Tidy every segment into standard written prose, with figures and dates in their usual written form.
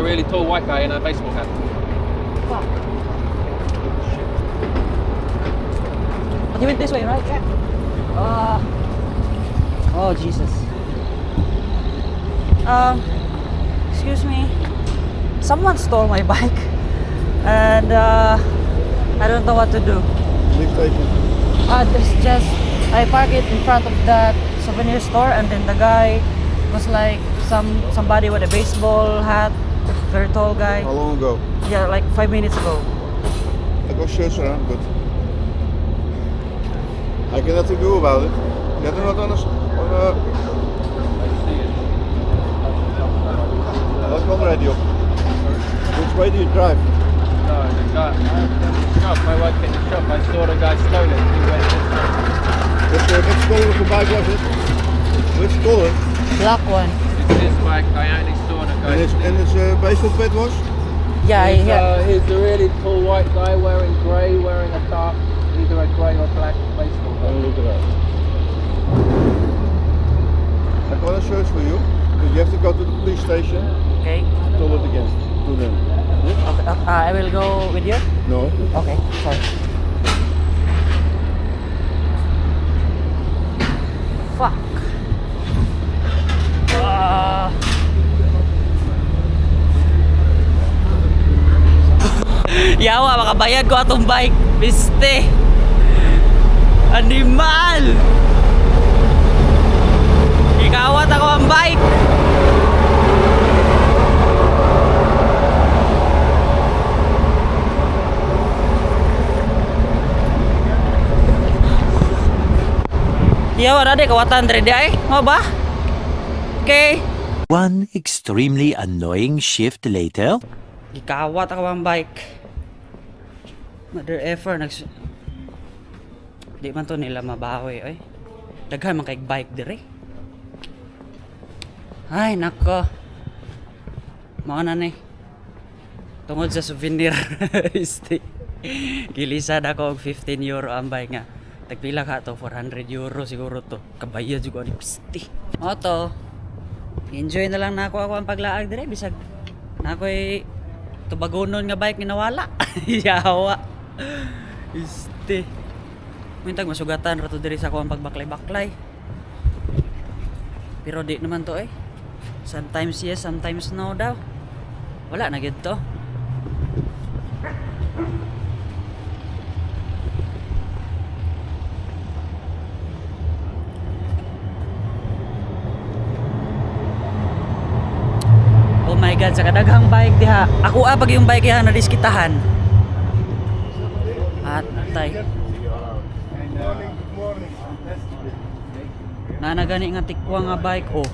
really tall white guy in a baseball hat. Fuck. But he went this way, right? Yeah. Oh, Jesus. Excuse me. Someone stole my bike, and I don't know what to do. Police station. There's just I park it in front of that souvenir store, and then the guy was like somebody with a baseball hat, very tall guy. How long ago? Yeah, like 5 minutes ago. I go search around, but I can nothing do about it. You have not on a, on a I see it. Wat kwam radio? Which way do you drive? No, the guy. The shop. I work in the shop. I saw the guy stole it. He went this way. Which color of the bike was it? Which color? Black one. It's this bike. I only saw the guy. And it's baseball pet was? Yeah, He's, yeah. He's a really tall white guy wearing grey, wearing a dark, either a grey or black baseball I hat. will look it up. I'm gonna search for you, but you have to go to the police station. Okay. Tell it again to them. Yes? Okay. I will go with you. No. Okay. Sorry. Fuck. Ah. Yawa, makabayad ko atong bike. Biste. Animal! Gikawat ako ang bike. Yawa na di, kawatan dre di ay. Mao ba? Okay. One extremely annoying shift later. Gikawat ako ang bike. Mother effer nags. Di man to nila mabawi oy. Daghan man kay bike dire. Ay nako. Mao na ni. Tungod sa souvenir. Este. Gilisad ako og €15 ang bike nga. Tagpila ka to? €400 siguro to. Kabayad jud ko ani pisti. Mao to. Enjoy na lang nako ako ang paglaag dire bisag nakoy tubagonon nga bike nga nawala. Yawa. Este. Mintag masugatan ra to diri sa ako ang pagbaklay-baklay. Pero di naman to eh. Sometimes yes, sometimes no daw. Wala na gyud to. Oh my God, sa kadaghang bike diha. Ako ah, pag yung bike diha nadiskitahan. Atay. Nana gani nga tikwa nga bike oh.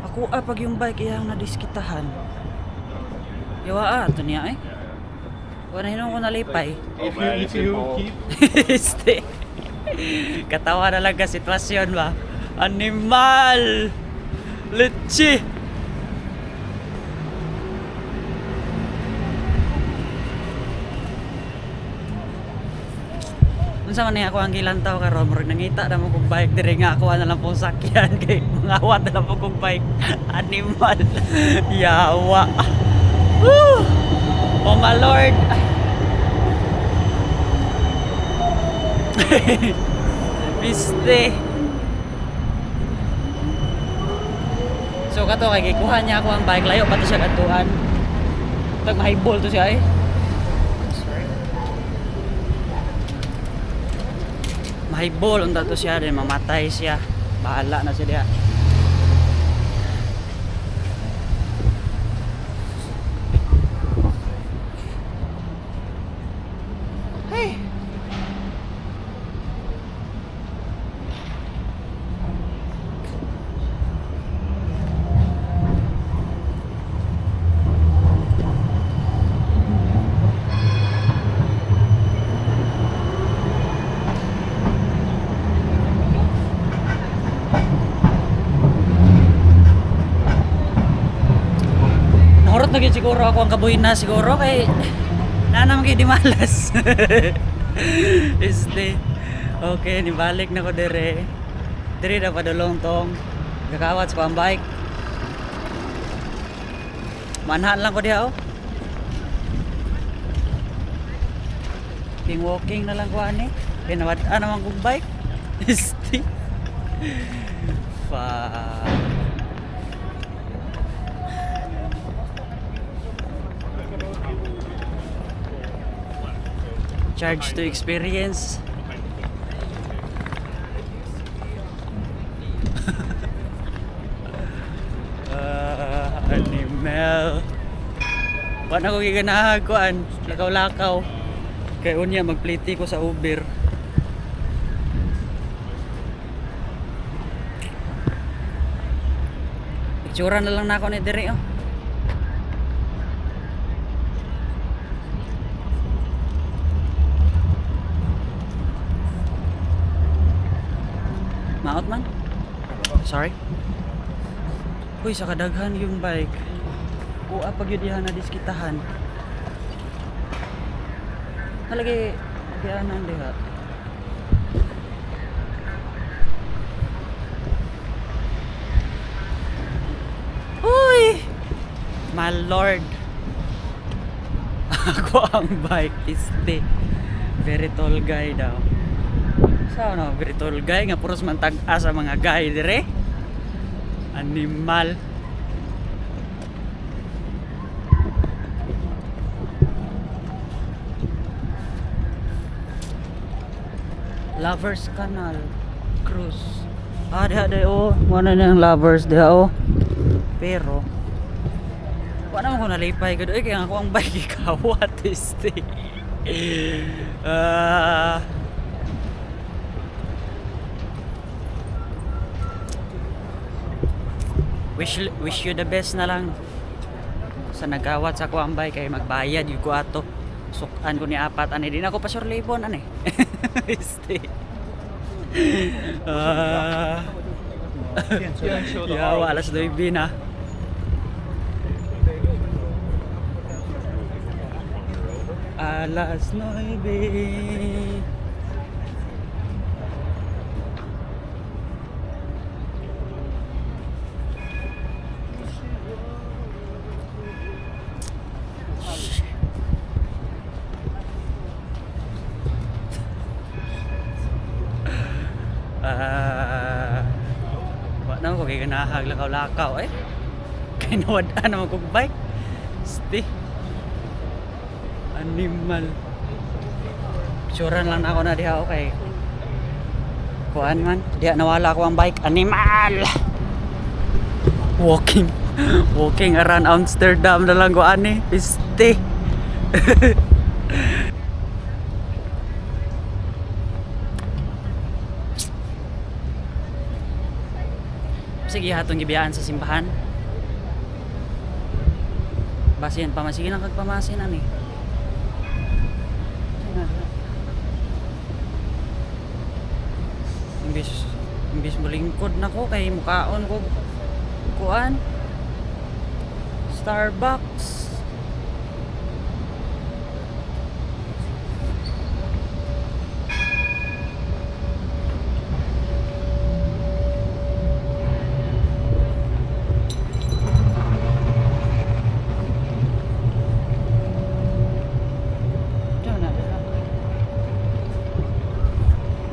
Ako ah, pag yung bike iyang nadiskitahan. Yawa ah, ito niya eh. Wala hinom ko nalipay. If you keep Este. Katawa na lang ka sitwasyon ba? Animal! Leche! Unsa man ni ako ang gilantaw karon, murag nangita na mo kog bike dire nga ako na lang pong sakyan kay mangawat na lang po kog bike. Animal. Yawa. Woo! Oh my Lord. Biste. So kato kay gikuha niya ako ang bike, layo pa to siya katuan. Tag mahibol to siya eh. Mahibol unta to siya din mamatay siya. Bahala na siya diha. Hey. Nahurot na gyud siguro ako ang kabuhin na siguro kay naa naman kay di malas. Este. Okay, nibalik na ko dire. Dire na padulong tong gakawat sa ang bike. Manhan lang ko diha oh. Walking walking na lang ko ani. Pinawad-an naman kong bike. Este. Fuck. Charge to experience. Ah, animal. Wala ko giganahag kuan, lakaw-lakaw. Kay unya magpliti ko sa Uber. Picturean na lang nako ni diri oh. Maot man? Sorry. Uy, sa kadaghan yung bike. Kuha pag yun diha na diskitahan. Nalagay, anan diha. Uy! My lord. Ako ang bike este. Very tall guy daw. Sa ano, very tall guy nga puros man tag-a sa mga guy dire. Animal. Lovers Canal Cruise. Ah, diha diha oh. Wala na ang lovers diha oh. Pero wala naman ko nalipay gud oy kaya ako ang bike gikawat este. Ah. Wish you the best na lang sa nagawat sa kuang bike kay magbayad yun ko ato. Sukan ko ni apat ani din ako pa sure libon ani. Este. Ah. Yawa, alas 9 na. Alas 9. Ah, wa na ko kay ganahag lakaw-lakaw eh. Kay nawad-an naman kog bike. Ste. Animal. Picturean lang na ako na diha okay. Kuan man, diha nawala ko ang bike. Animal. Walking. Walking around Amsterdam na lang ko ani. Piste. Sige, hatong gibiyaan sa simbahan. Basin, pamasigin lang kag pamasin ani. Imbis imbis molingkod nako kay mukaon ko kuan Starbucks. Diyan na, diyan.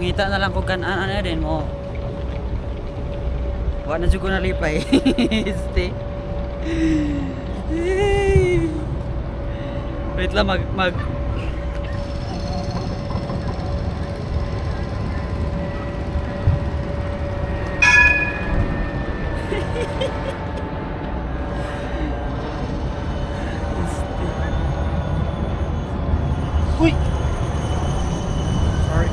Ngita na lang kung kanan ano din mo. Wa na jud ko nalipay. Este. Wait lang mag mag Uy! Sorry.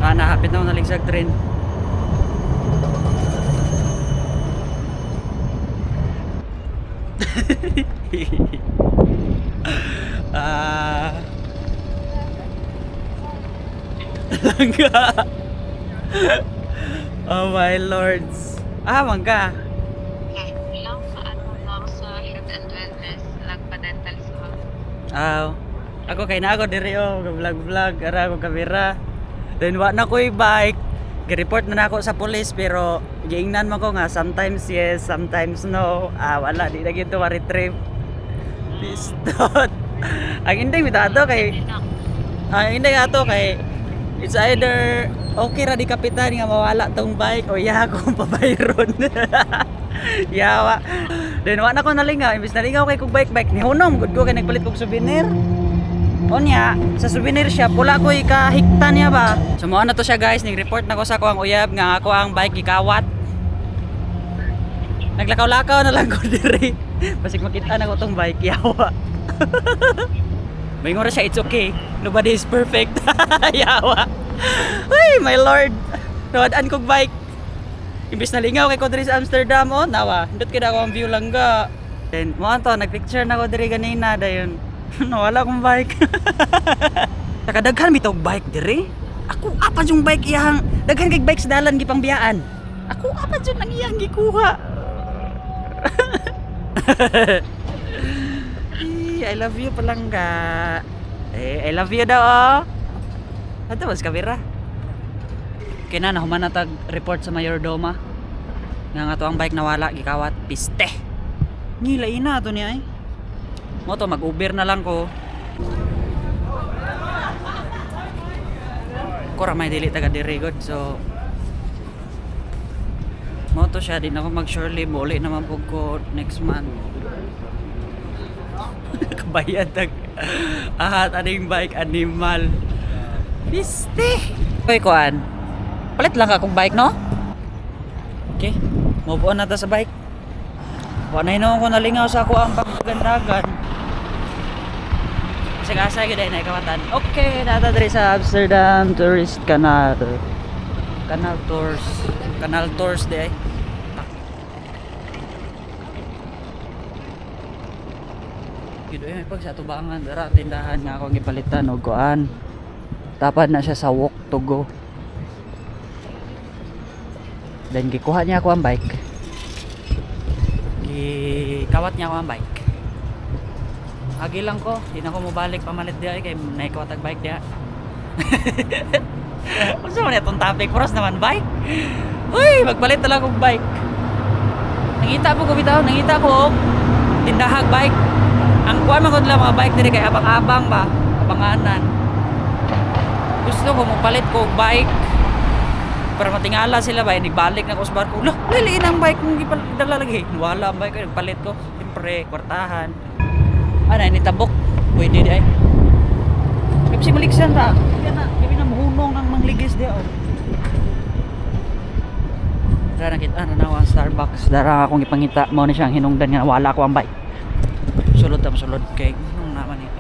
Ah, nahapit na ako naligsag train. Ah. Langga. Oh my lords. Ah, mangga. Lang sa ano lang sa health and wellness, nagpa-dental sa Aw. Ako kay na ako diri oh, vlog vlog ara ako kamera. Then wa na ko'y bike. Gi-report na nako sa police pero Giingnan man ko nga sometimes yes, sometimes no. Ah, wala di na gyud to ma-retrieve. Pistot. Ang ending bitaw ato kay ang ending ato kay it's either okay ra di kapitan nga mawala tong bike o iya akong pabayron. Yawa. Then wa na ko nalingaw, imbis nalingaw kay kog bike bike nihunong gud ko kay nagpalit kog souvenir. Onya, sa souvenir shop wala ko ikahikta niya ba. So mao na to siya guys, ning report na ko sa ako ang uyab nga ako ang bike gikawat. Naglakaw-lakaw na lang ko diri. Basig makita na ko tong bike yawa. May ra siya, it's okay. Nobody is perfect. Yawa. Uy, my lord. Nawad-an kog bike. Imbis na lingaw kay ko diri sa Amsterdam, oh, nawa. Hindot kay ako ang view lang ga. Then, mo to, nagpicture na ko diri ganina dayon. Nawala akong bike. Nakadaghan bitaw og bike diri. Ako apa yung bike iyang daghan kay bike sa dalan gipangbiyaan. Ako apa jud ang iyang gikuha. Eh, I love you palangga. Eh, I love you daw oh. Ato mas kamera. Kina na human na tag report sa mayordoma. Nga nga to ang bike nawala gikawat piste. Ngila ina to niya ay. Mo to mag-Uber na lang ko. Ko ra may dili taga diri god so mo to siya di na ako mag surely muli naman pug ko next month. Kabayad tag ahat aning bike animal. Piste. Oy kuan. Palit lang ka kung bike no? Okay. Move on na ta sa bike. Wa na hinuon ko nalingaw sa ako ang paggandagan. Kasi asa gyud ay naikawatan. Okay, nata diri sa Amsterdam Tourist Canal. Canal Tours. Canal Tours di ay. Gid ay pag sa tubangan dara tindahan nga akong gipalitan og kuan. Tapad na siya sa walk to go. Then gikuha niya ako ang bike. Gikawat niya ako ang bike. Agi lang ko, di na ko mobalik pamalit diha eh, kay naikawat ang bike diha. Unsa man itong topic puros naman bike. Uy, magpalit na lang kog bike. Nangita po ko bitaw, nangita ko og tindahag bike. Ang kuan man gud lang mga bike diri kay abang-abang ba, abanganan. Gusto ko mopalit ko og bike. Para matingala sila ba, nagbalik na ko sa barko. Lah, liliin ang bike mong gipadala lagi. Wala ang bike ko, nagpalit ko. Siyempre, kwartahan. Ano, ni tabok. Pwede di ay. Kasi maliksan ta. Kaya na, kami na muhunong ang mangligis di oh. Dara nakita na na ang Starbucks. Dara akong ipangita mo ni siyang hinungdan nga wala ko ang bike. Sulod ta sulod kay nung naman eh.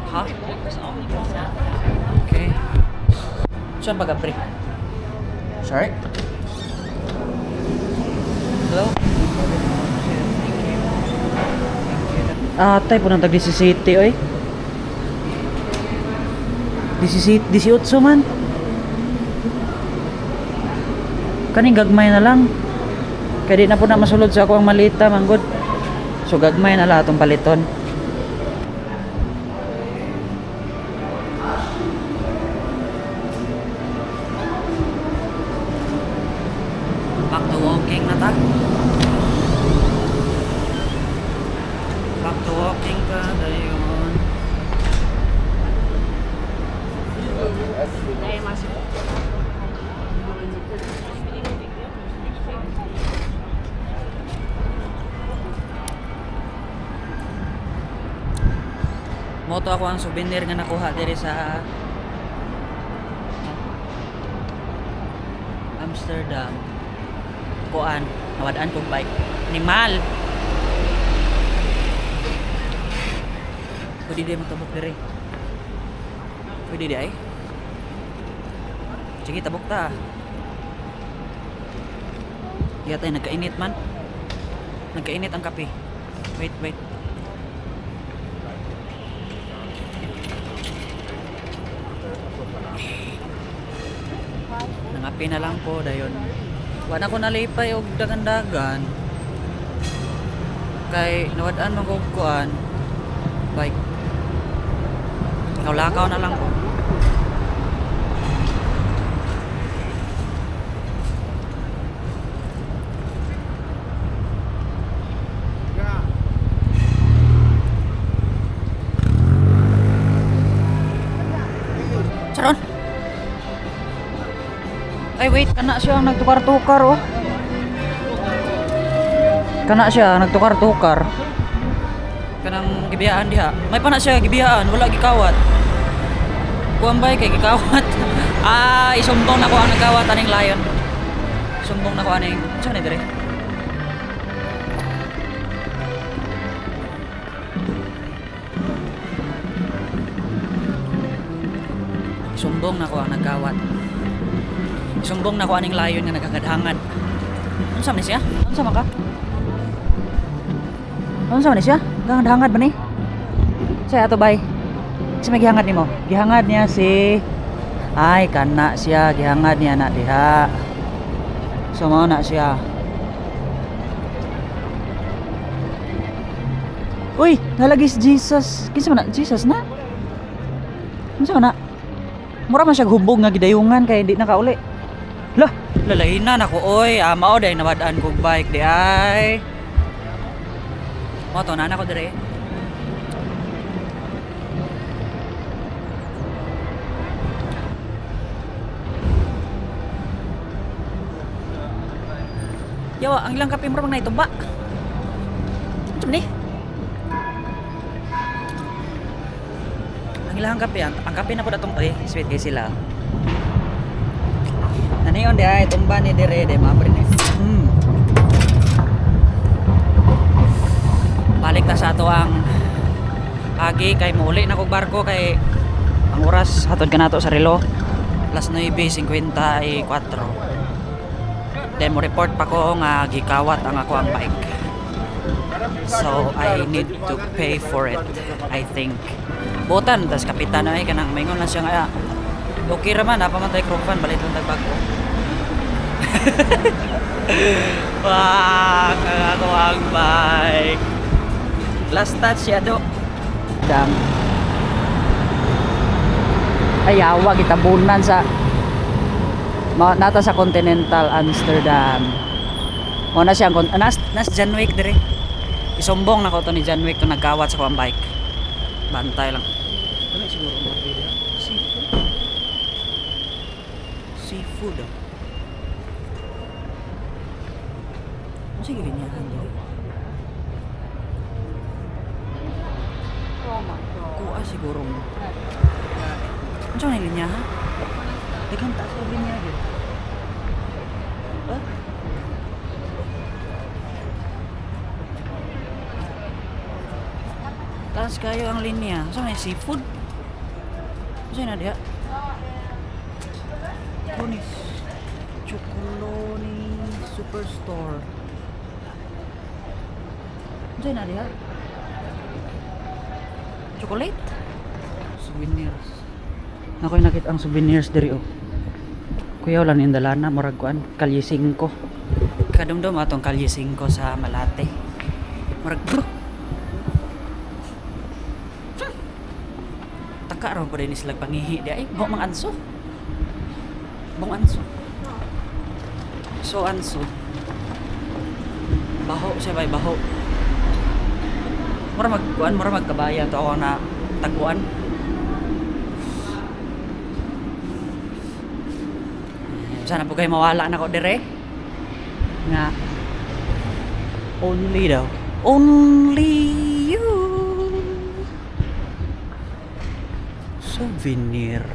Ha? Okay. Saan ba pre? Sorry? Hello? Atay po ng tag 17 oy. 17, 18 man. Kaning gagmay na lang. Kaya di na po na masulod sa ako ang malita, manggod. So gagmay na lang atong paliton. Back to walking na ta. Back to walking ka dayon. Moto ako ang souvenir nga nakuha diri sa Amsterdam. Kuan, nawadaan kong bike. Animal. Pwede di magtabok diri. Pwede di ay. Sige, tabok ta. Di tayo nagkainit man. Nagkainit ang kape. Wait, wait. Nangapi na lang ko dayon. Wala ko nalipay og dagan-dagan. Kay nawad-an man ko og kuan. Bike. Lakaw-lakaw na lang ko. Ay, wait, kana siya ang nagtukar-tukar oh. Kana siya nagtukar-tukar. Kanang gibiyaan diha. May pa na siya gibiyaan, wala gikawat. Kuan bay kay gikawat. Ah, isumbong na ko ang nagkawat aning lion. Sumbong na ko aning. Unsa ni dire? Sumbong na ko ang nagkawat. Sumbong na ko aning lion nga nagkagadhangan. Unsa man ni siya? Unsa man ka? Unsa man ni siya? Gahangad ba ni? Siya ato bay. Sa may gihangad nimo? Gihangad niya si. Ay, kana siya gihangad niya na diha. So mao na siya. Uy, nalagi si Jesus. Kinsa man na? Jesus na? Unsa man na? Mura man siya hubog nga gidayungan kay hindi na kauli. Lah, lalahinan ako oy. Ah, mao day nawad-an kog bike di ay. Mo to na ko dire. Yawa, ang ilang kape mura man naitumba. Unsa man ni? Ang ilang kape, ang kape na po datong oy, sweet kay sila. Naniyon di ay tumba ni dire di maabre ni. Balik ta sa ato ang agi kay muuli na kog barko kay ang oras hatod ka nato sa relo alas 9:54. Then mo report pa ko nga gikawat ang ako ang bike. So I need to pay for it, I think. Butan tas kapitan ay kanang maingon lang siya nga, "Ah, okay ra man, napa man tay crowdfund, balit lang tag bago." Wah, ang ako ang bike. Last touch siya do. Dam. Ay, awa gitabunan sa nata sa Continental Amsterdam. Mo na siya ang nas John Wick dire. Isumbong na ko to ni John Wick to nagkawat sa kuang bike. Bantay lang. Dami siguro ang mga video. Seafood. Seafood. Oh. Ano sige linyahan diri? Kuha siguro mo. Ano sa linya ha? Daghang taas og linya gyud. Huh? Taas kayo ang linya. Sa may seafood? Sa na diha? Tunis. Chocoloni Superstore. Sa na diha? Chocolate? Souvenirs. Nakoy nakita ang souvenirs diri oh. Kuya wala ning dala na murag kuan Kalye 5. Kadumdum atong Kalye 5 sa Malate. Murag bro. Taka ron po din sila pangihi di ay buong mga anso. Buong anso. So anso. Baho siya bay baho. Mura mag kuan, mura magkabayan to ako na taguan. Sana po kayo mawala na ko dire. Nga only daw. Only you. Souvenir.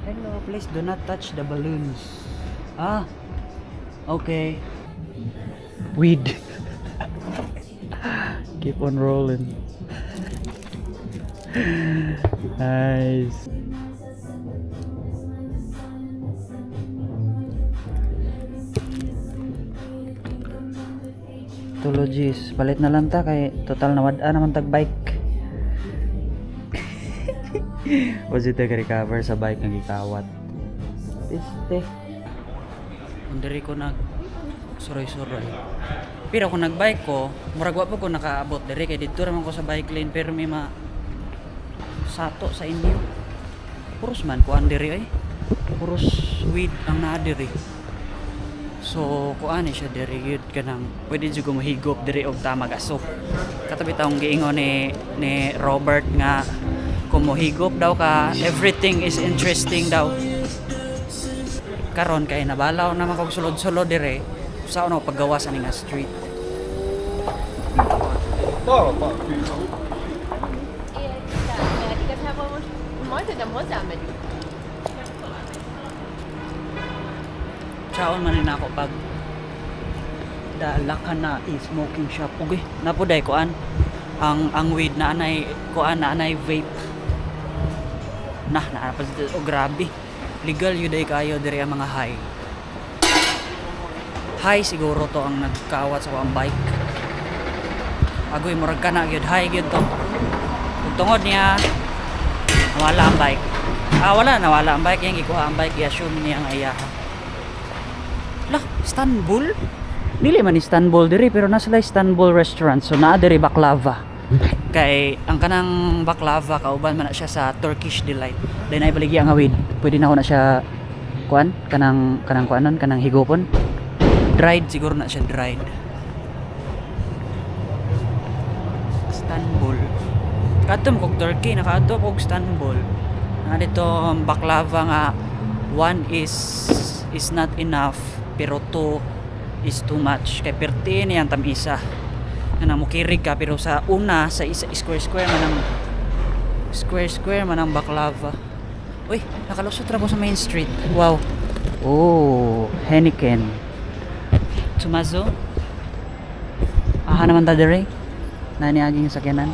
Hello, please do not touch the balloons. Ah. Okay. Weed. Keep on rolling. Nice. Tulogis, palit na lang ta kay total nawad naman tag bike. Was it recover sa bike nga gikawat? Este. Kung diri ko nag suroy-suroy. Pero kung nagbike ko, murag wa po ko nakaabot diri kay didto ra man ko sa bike lane pero may ma sato sa inyo. Puros man kuan diri ay. Puros weed ang naa diri. So kuan ni siya diri gyud kanang pwede jud ko mahigop diri og tamag aso. Katabi taong giingon ni Robert nga kung mohigop daw ka, everything is interesting daw. Karon kay nabalaw naman kog sulod-sulod dire, usaon ako paggawas ani nga street. Chaon man ni ako pag dala ka na smoking shop. Uy, napuday kuan. Ang weed na anay kuan na anay vape. Nah, naa pa oh, grabe. Legal yun day kayo diri ang mga high. High siguro to ang nagkawat sa kuang bike. Agoy murag kana gyud high gyud to. Ug tungod niya nawala ang bike. Ah, wala nawala ang bike, yang gikuha ang bike, i-assume niya ang iya. Lah, Istanbul? Dili man Istanbul diri pero nasa sila Istanbul restaurant so naa diri baklava. Kay ang kanang baklava kauban man na siya sa Turkish delight. Dahil na ibaligya ang awid. Pwede na ko na siya kuan kanang kuanon kanang higupon. Dried siguro na siya dried. Istanbul. Kadto mo kog Turkey, nakaadto kog Istanbul. Na dito ang baklava nga one is not enough pero two is too much. Kay perti niyang tamisa. Kana mukirig ka pero sa una sa isa square square man ang square square man ang baklava. Uy, nakalusot ra ko sa main street. Wow. Oh, Heineken. Tumazo. Aha naman ta dire. Na ni aging sakyanan.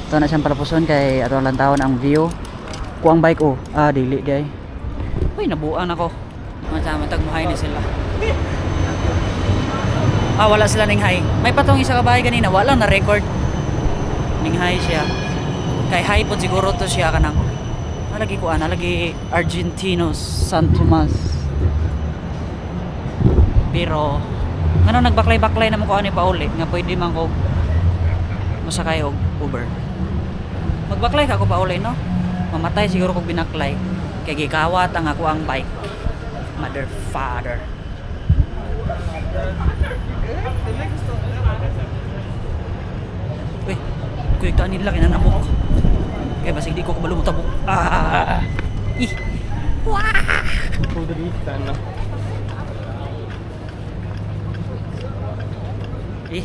Ito na siyang palapuson kay ato lang taon ang view. Kuang bike oh. Ah, dili gay. Uy, nabuan ako. Mga tag mo ni sila. Ah, wala sila ning hi. May patong isa ka bahay kanina, wala na record. Ning hi siya. Kay hi po siguro to siya kanang. Nalagi ko ana, lagi Argentino San Tomas. Pero ngano nagbaklay-baklay naman ko ani pauli nga pwede man ko mosakay og Uber. Magbaklay ka ako pauli no? Mamatay siguro kog binaklay. Kay gikawat ang ako ang bike. Mother father. Uy, kuy taan nila kinanabok. Kay basig di ko kabalo mo tabok. Ah! Ih, Borde vi hitta en. Eh.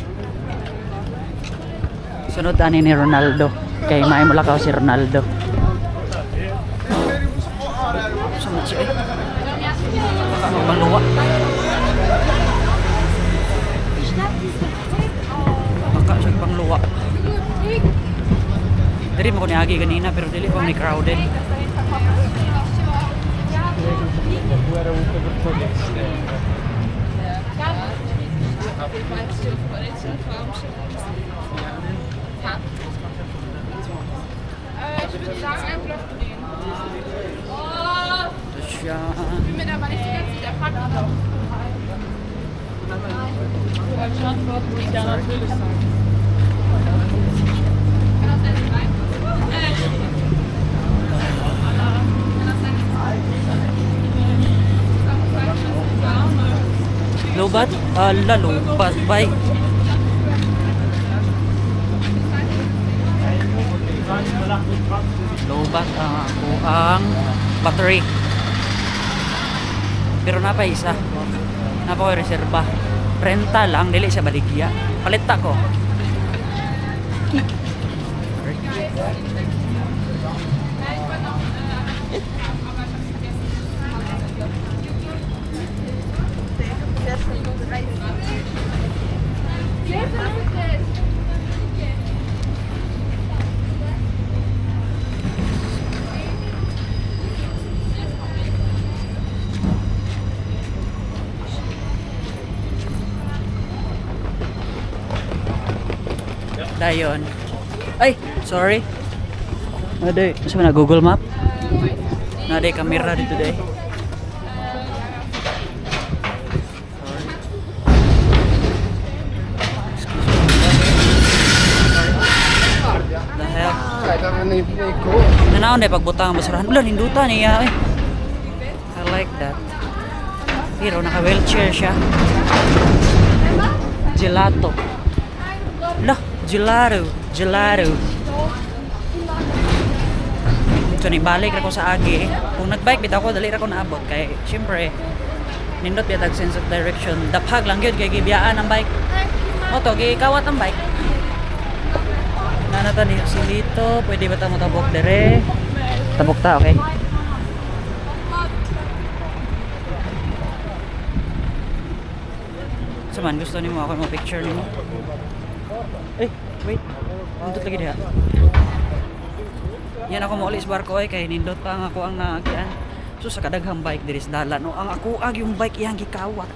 Sunod ani ni Ronaldo. Kay maay mulakaw si Ronaldo. Sunod siya eh. Magpaluwa. Baka siya pangluwa. Diri mo ko niagi ganina pero dili pa ni crowded. Ich würde sagen, einen Block drehen. Ito siya. Bin mir da aber nicht so ganz sicher. Frag ihn doch. Falsche Antwort muss ja natürlich sein. Kann das sein, dass rein? Lobat? Ala, lobat. Bye. Lobat ang ako ang battery. Pero napa isa. Napa ko reserba. Renta lang, dili siya baligya. Palit ta ko. Dayon. Ay, sorry. Naday, sa na Google Map? Naday kamera dito day. Excuse me. The hell? Nanaon day pagbutang ang basurahan. Ulan, hinduta niya eh. I like that. Pero naka-wheelchair siya. Gelato. Lah, gelato, gelato. So nibalik ra ko sa agi. Kung nagbike bitaw ko, dali ra ko naabot kay syempre nindot biya tag sense of direction. Daphag lang gyud kay gibiyaan ang bike. Moto gikawat ang bike. Nana ta ni si Lito, pwede ba ta mo tabok dere? Tabok ta, okay? So man, gusto nimo ako mo picture nimo? Eh, wait. Nindot lagi diha. Yan ako mo sa barko ay kay nindot pa ang ako ang naagian. So sa kadaghang bike diri sa dalan no, ang ako ag yung bike iyang gikawat.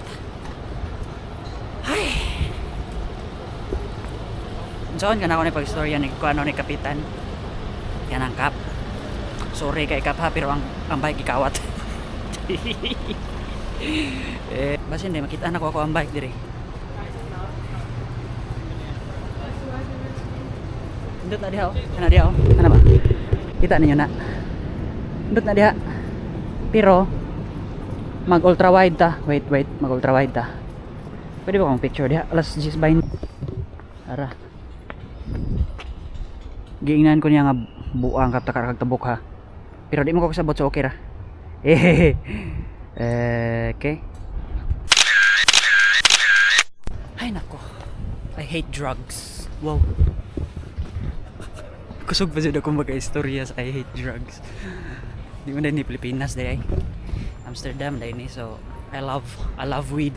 Ay. Unsaon ka na ako ni pagstorya ni kuano ni kapitan. Yan ang kap. Sorry kay kap ha, pero ang bike gikawat. Eh, basin di makita na ko ako ang bike diri. Indot na diha oh. Ana diha oh. Ana ba? Kita ninyo na. Indot na diha. Pero mag ultra wide ta. Wait, wait, mag ultra wide ta. Pwede ba akong picture diha? Alas 10:20. Ara. Giingnan ko niya nga buang kapta kag tabok ha. Pero di mo ko kasabot, so okay ra. Eh, okay. Ay nako. I hate drugs. Wow. Kusog pa jud ako magka-istorya sa I hate drugs. Di mo na ni Pilipinas di ay. Amsterdam dai ni, so I love weed.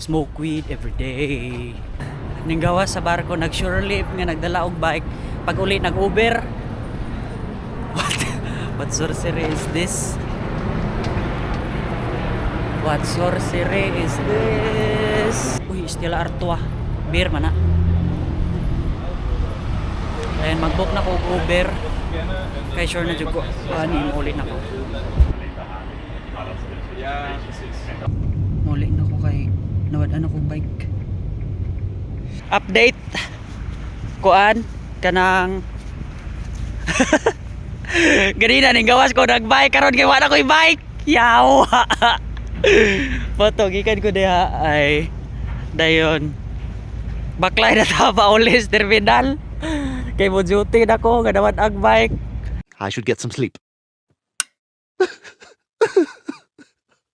Smoke weed every day. Ning gawas sa barko, nag shore leave nga nagdala og bike. Pag uli, nag Uber. What sorcery is this? What sorcery is this? Uy, Stella Artois. Beer man na. Ayan, mag-book na ko og Uber. Kay sure na jud ko. Ani, uli na ko. Muli na ko kay nawad-an ako bike. Update. Kuan kanang ganina ning gawas ko nagbike, karon kay wala ko'y bike. Yawa. Boto gikan ko diha ay dayon. Baklay na ta pa ulis terminal. Kay mo duty na ko nga nawad ang bike. I should get some sleep.